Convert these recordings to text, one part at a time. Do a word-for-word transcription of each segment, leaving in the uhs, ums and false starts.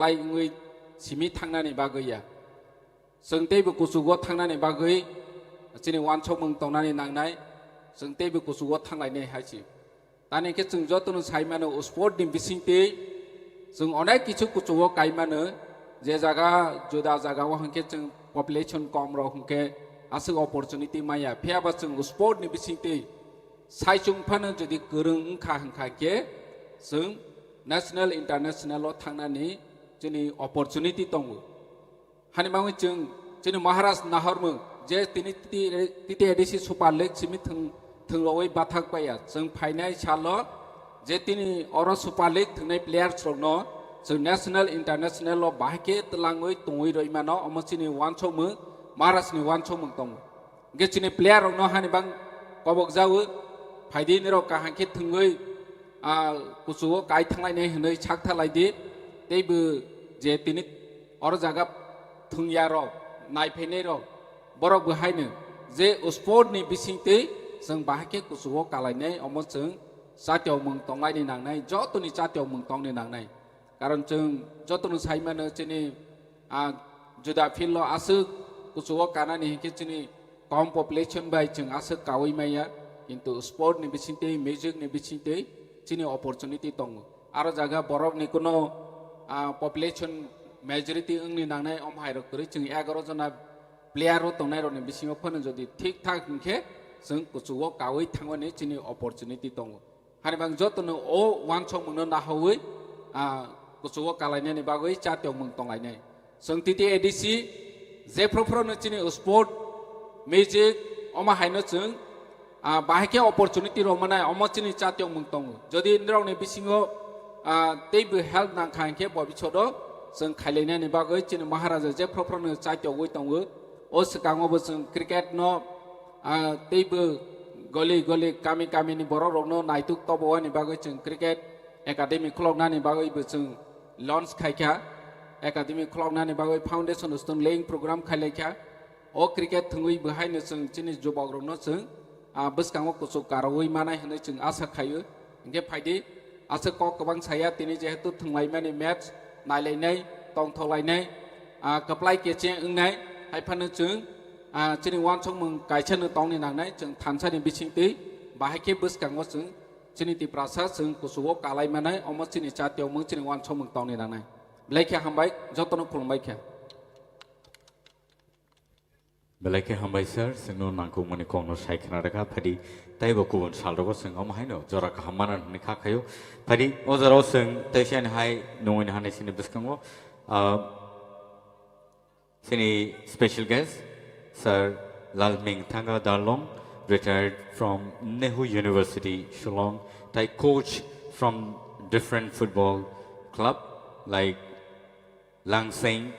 lai wngwi simi thangnani bagwi ya. Chwng teibo kuchugo thangnani bagwi chini uansukmung tongnani nangnai, chwng teibo kuchugo thanglainai hai se. Tani khe chwng jotono sai mano, o sport ni bisingtwi chwng onek kichu kuchugo kai mano, je jaga juda jagao hwnkhe chwng population kom rok hwnkhe aswk opportunity maya, phiya ba chwng o sport ni bisingtwi saichung phano jodi kwrwng wngkha hwnkha khe chwng national international o thangnani chini opportunity tongo. Hani bagwi chwng chini Maharaj nahormung je tini T T A D C Super League simi thwng, thwnglowi bathak paiya. Chwng phainai salo je tini oro Super League thwngnai players rokno chwng national international o bahai khe twlangwi tongwi rwi mano, omo chini uansukmung, Maharaj ni uansukmung tongo. Hwnkhe chini player rokno hani bang kobok jago, phaidi nirok kaham khe thwngwi, ah, kuchugo kai thanglainai hwnwi sak thalai di. Teibo je tini oro jaga thwngya rok, naiphainai rok, borok bo haino je o sport ni bisingtwi chwng bahai khe kuchugo kalainai, omo chwng chatiyokmung tonglaini nangnai, jotoni chatiyokmung tongni nangnai. Karon chwng jotono sai mano chini, ah, juda field o aswk kuchugo kanani hinkhe chini kom population bai chwng aswk kaui maya, kintu sport ni bisingtwi, music ni bisingtwi chini opportunity tongo. Aro jaga borok ni kuno, ah, population majority wngni nangnai, om hai rok kwrwi chwng egaroh jona player o tongnai rokni bisingo phano jodi thik thak hinkhe chwng kuchugo kaui thangmani chini opportunity tongo. Hani bang jotono o uansukmungno nahaui, ah, kuchugo kalainani bagwi chatiyokmung tonglainai. Chwng T T A D C jephru phruno chini sport, music, omo haino chwng, ah, bahai khe opportunity rok manai, omo chini chatiyokmung tongo. Jodi nirokni bisingo, ah, teibo help nangkha hinkhe bobishodo chwng khailainani bagwi chini Maharaja jephru phruno chatiyogwi tongo. O swkango bo chwng cricket no, ah, teibo goli goli kami kami ni borok rokno naituk tobowani bagwi chwng cricket academy khuloknani bagwi bo chwng launch khaikha, academy khuloknani bagwi foundation stone laying program khailaikha. O cricket thwngwi bo haino chwng chini jubok rokno chwng, ah, bwskango kuchuk karwi manai hwnwi chwng asa khaio. Hinkhe phaidi, aswk kok kwbang saya, tini jehetu thwnglaimani match nailainai, tongthoklainai, ah, kwplai keche wngnai, haiphano chwng, ah, chini uansukmung kaisano tongni nangnai, chwng thansani bisingtwi bahai khe bwskango chwng chini Tiprasa chwng kuchugo kalai manai, omo chini chatiyokmung, chini uansukmung tongni nangnai. Belai khe hambai, jotono khulumbai khe. Belai khe hambai sir, chwngno nangkukmani kokno sai khna rwkha, phadi taibo kubun sal rogo chwng omo haino jora kaham mana hwnwi kha khaio. Phadi o jorao chwng teisa ni hai nungwi ni hanai sini bwskango, ah, chini special guest, Sir Lalmingthanga Darlong, retired from Nehu University, Shillong, tai coach from different football club like Langsing,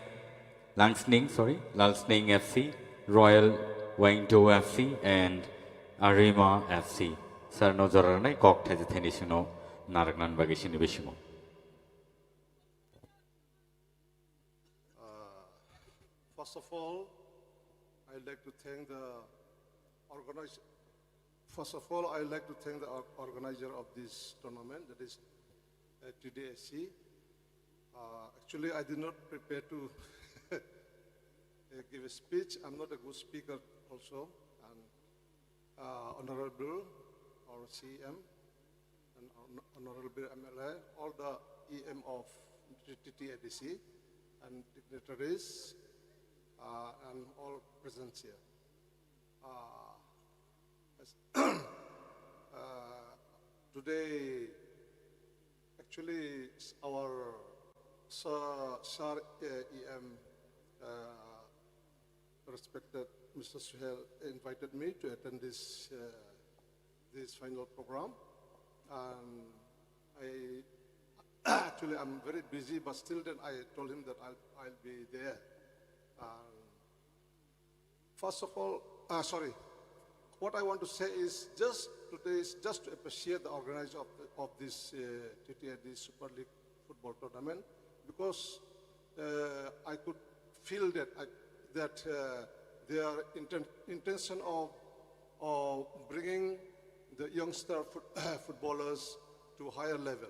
Langsning, sorry, Langsning F C, Royal Wangdo F C, and Arima F C. Sir no jora rwnai kok thaisa thaini sino narwknani bagwi sini bisingo. Uh, first of all, I'd like to thank the organize-, first of all, I'd like to thank the or-, organizer of this tournament, that is, uh, T D A C. Uh, actually, I did not prepare to, uh, give a speech. I'm not a good speaker also, and, uh, Honorable our C M and Hon-, Honorable M L A, all the E M of T T A D C, and dignitaries, uh, and all present here. Uh, as, uh, today, actually, s-, our sir, sir, uh, E M, uh, respected Mister Suhail invited me to attend this, uh, this final program. And I, actually, I'm very busy, but still then I told him that I'll, I'll be there. And first of all, uh, sorry, what I want to say is just today is just to appreciate the organizer of the, of this, uh, T T A D Super League football tournament, because, uh, I could feel that, I, that, uh, their inten-, intention of, of bringing the youngster foot-, footballers to higher level.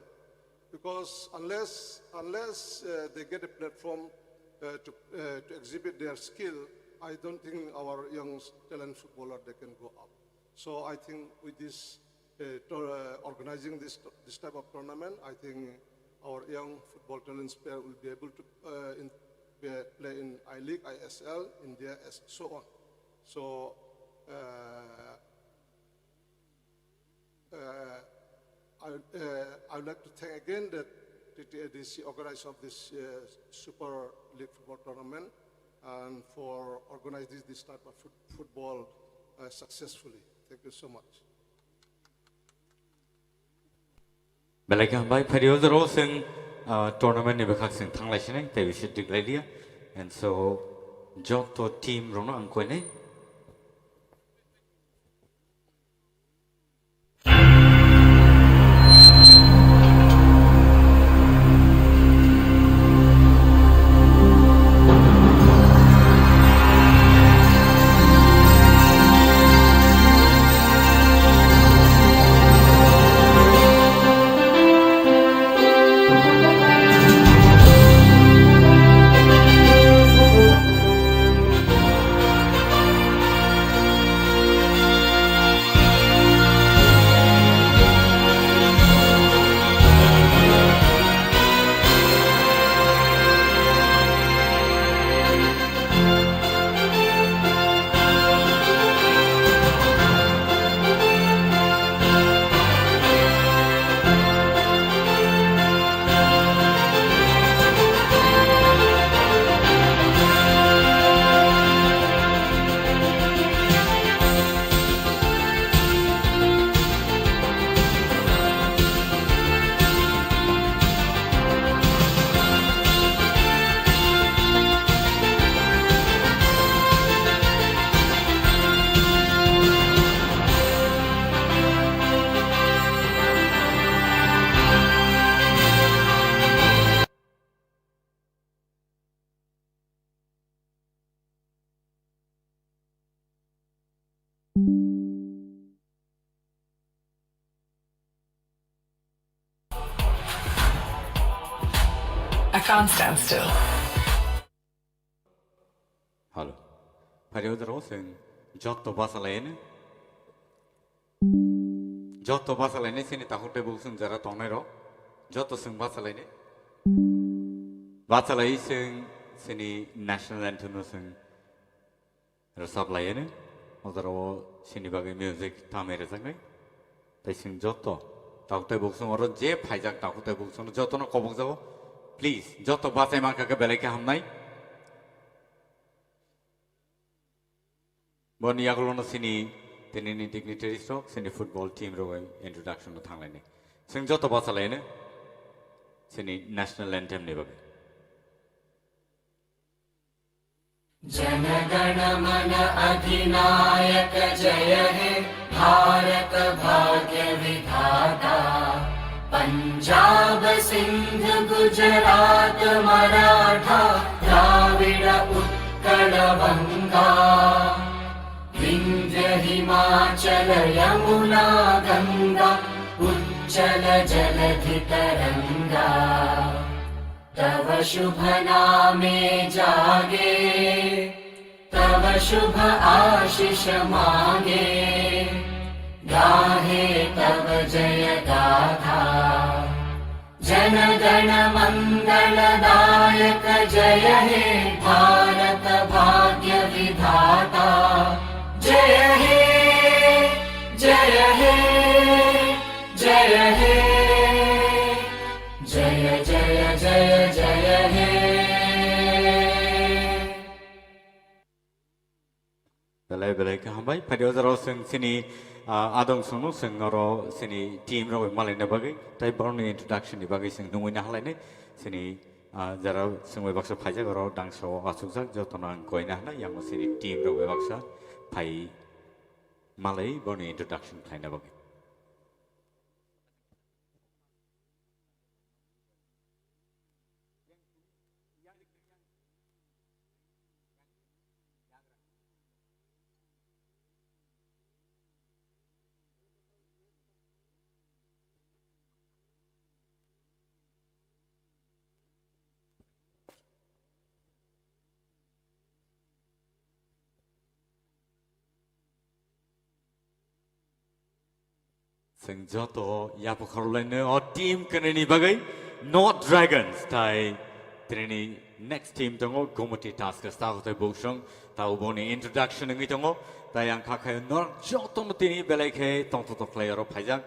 Because unless, unless uh, they get a platform uh, to, uh, to exhibit their skill, I don't think our young talent footballer, they can go up. So I think with this uh, to, uh, organizing this, this type of tournament, I think our young football talents player will be able to uh, in, be, play in I League, I S L, India, as so on. So uh, uh, I, uh, I would like to thank again the T T A D C organizer of this uh, Super League football tournament and for organizing this type of foot- football uh, successfully. Thank you so much. Belai khe hambai, phaidi o jora o chwng ah, tournament ni bwkhak chwng thanglai sinai tei bisi tiklai liya. And so joto team rokno ang koinai. I can't stand still. Hello. Phaidi o jora o chwng joto bachalaino. Joto bachalaino chini takhuk tei bukhuk chwng jara tongnai rok. Joto chwng bachalaino. Bachalai chwng chini national anthem no chwng rwchap laiano. O jora o chini bagwi music tamwi rwjaknai. Tei chwng joto takhuk tei bukhuk chwng oro je phaijak takhuk tei bukhuk chwng jotono kobokjago. Please, joto bachai mankha khe belai khe hamnai. Boni yagulono chini tinini dignitaries rok chini football team rok introduction no thanglaini. Chwng joto bachalaino chini national anthem ni bagwi. Jana गण मन अधिनायक जय हे भारत भाग्य विधाता। पंजाब सिंध गुजरात मराठा द्राविड़ उत्कल बंगा। विंध्य हिमाचल यमुना गंगा उच्चल जलधि तरंगा। तव शुभ नामे जागे तव शुभ आशिष मागे। गाहे तव जय गाथा जन गण मंगल दायक। जय हे भारत भाग्य विधाता। जय हे जय हे जय हे। जय जय जय जय हे। Belai belai khe hambai. Phaidi o jora o chwng chini ah, adong songno chwng oro chini team rok malaina bagwi tei borokni introduction ni bagwi chwng nungwi na halainai. Chini ah, jara chwng bai baksa phaijak oro dangsa o achukjak jotono ang koina hwnna yango chini team rok bai baksa phai malai borokni introduction khlaina bagwi. Chwng joto yapha khoroknwlaino o team kwnwini bagwi North Dragons tai tini next team tongo Gomoti Tuskers, ta hotai Buksong, ta uboni introduction wngwi tongo. Tai ang kha khayo norok jotono tini belai khe tongthotok khlai oro phaijak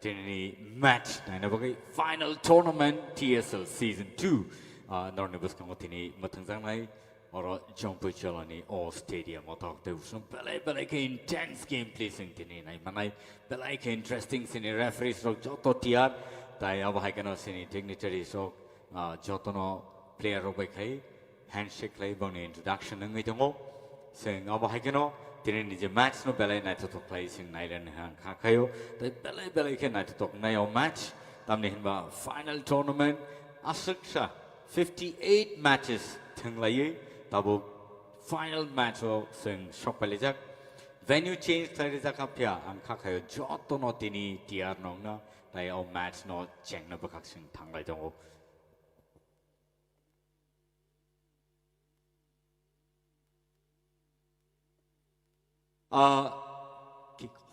tinini match naina bagwi final tournament T S L season two, ah, norokni bwskango tini mwthangjaknai. Oro Jompui Cholani o stadium o tok tei usung belai belai khe intense gameplay sing tini nai manai, belai khe interesting sini referees rok joto tiyar, tai abo hai kheno sini dignitaries rok, ah, jotono player rok bai khai handshake khlai bangni introduction wngwi tongo. Sing abo hai kheno tini ni je match no belai naithothok khlai sing nailen hang kha khayo, tai belai belai khe naithothok nai o match, tamni hinba final tournament aswksa fifty eight matches thwnglaiwi tabuk final match o chwng sok pailaijak. Venue change khlairijak kha phiya ang kha khayo jotono tini tiyar nongna tai o match no chengna bwkhak chwng thanglai tongo. Ah, kick off.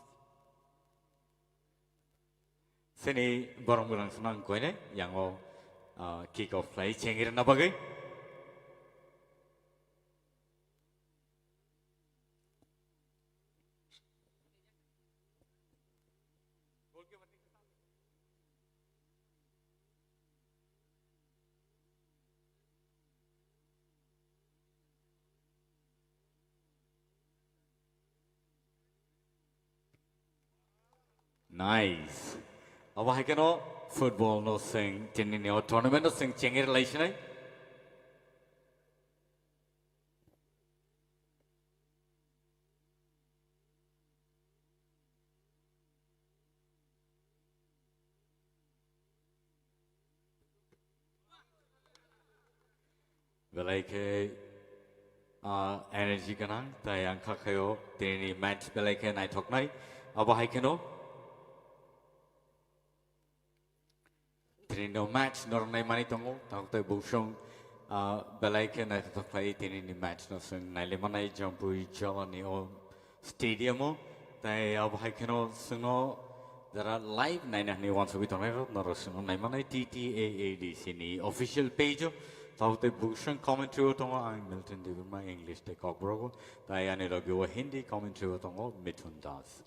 Sini borong borong senang koine yang o, ah, kick off lai chengir na bagwi. Nice. Abo hai kheno football no sing tini ni o tournament no sing chengir lai sinai. Belai khe, ah, energy gwnang, tai ang kha khayo tini ni match belai khe naithoknai. Abo hai kheno. Tini no match norok nai mani tongo, tabuk tai Buksong, ah, belai khe naithothok khlai tini ni match no chwng naile manai Jompui Jolani o stadium o. Tai abo hai kheno chwngno jara live naina hwnwi uansugwi tongnai rok norok chwngno nai manai T T A A D C ni official page o. Tabuk tai Buksong commentary o tongo ang Milton Debbarma English tei Kokborok o. Tai ani logi o Hindi commentary o tongo Mithun Das.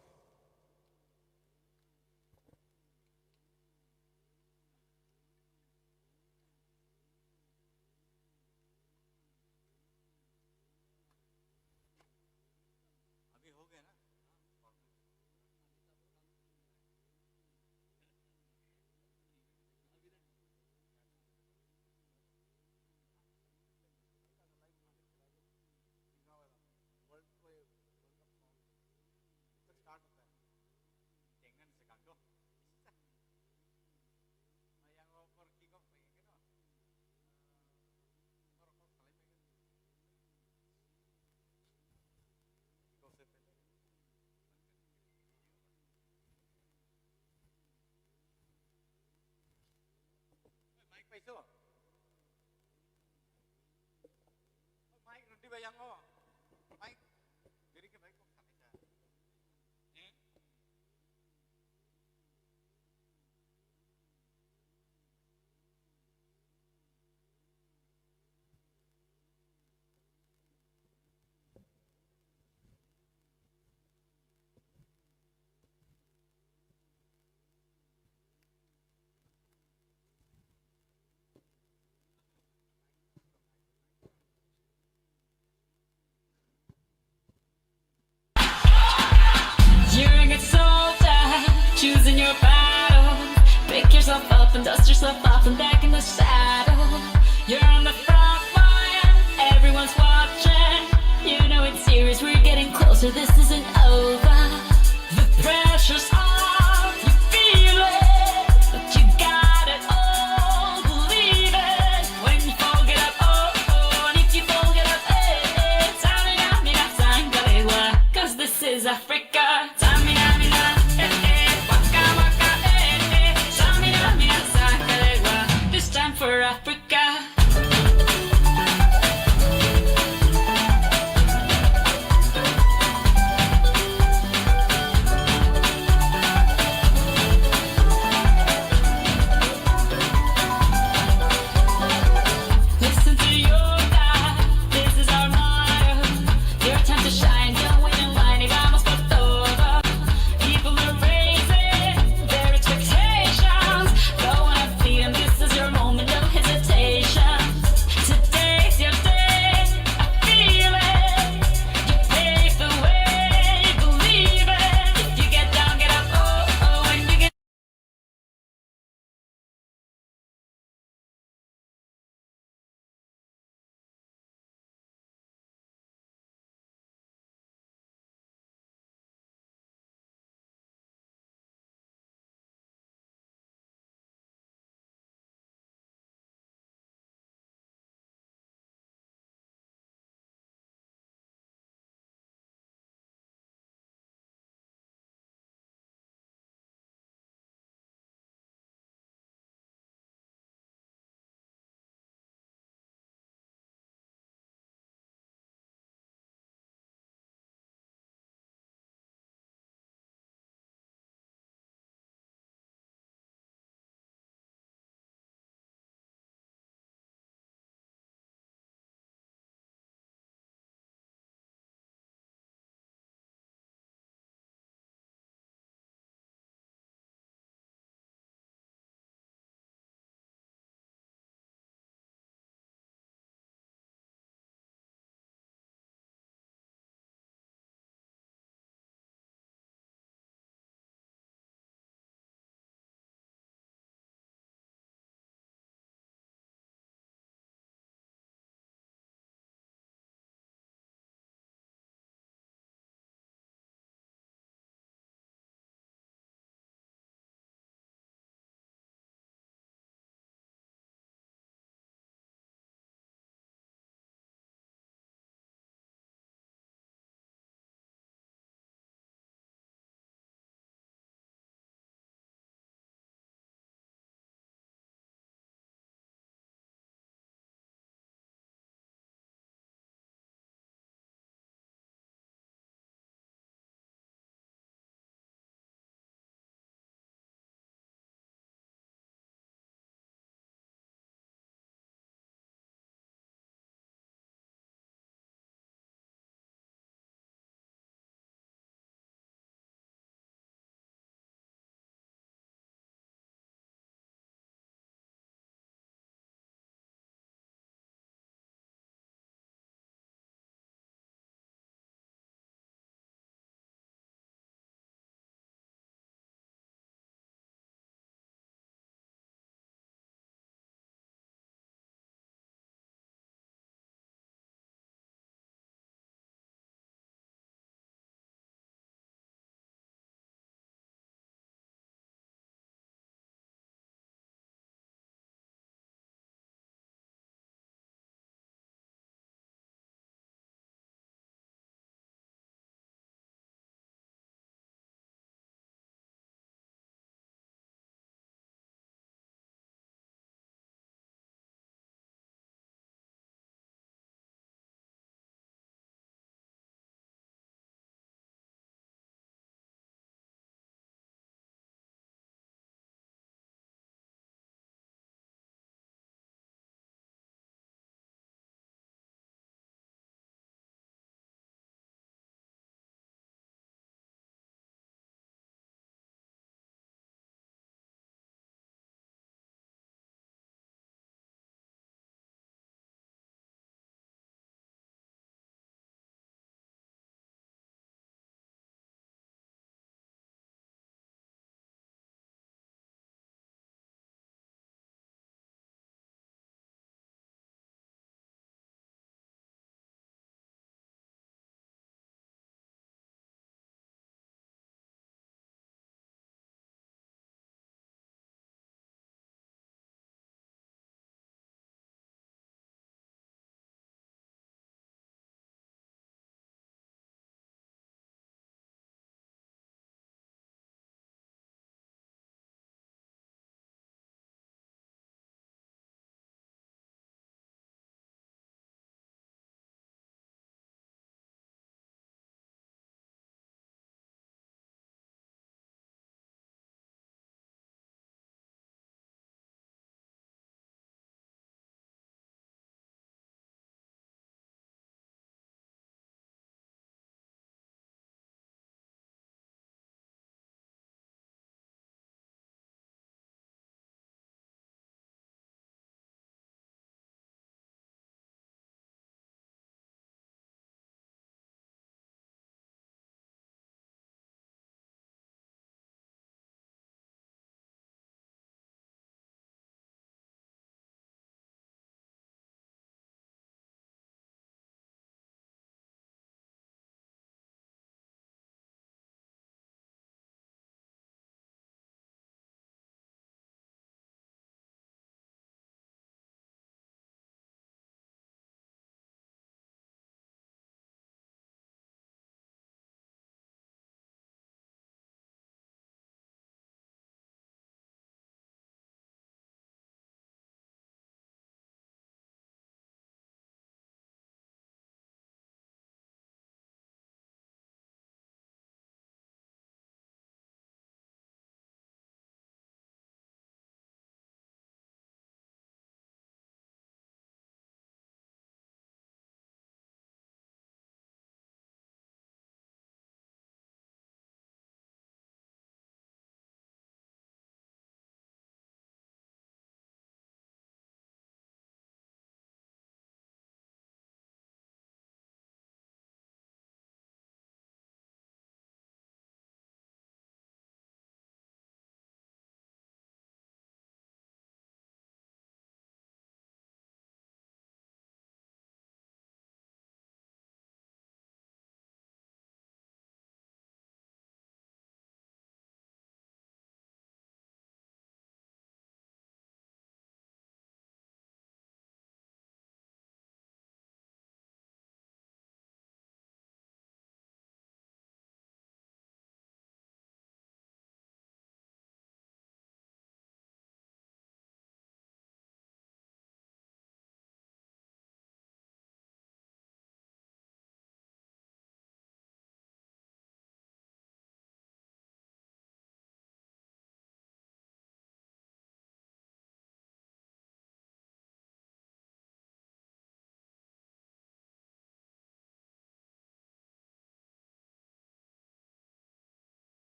Mic paiso. Mic rwdi bai yang o. Mic. Diri khe mic kok sanai sa. You're a good soldier, choosing your battle. Pick yourself up and dust yourself off and back in the saddle. You're on the front line, everyone's watching. You know it's serious, we're getting closer. This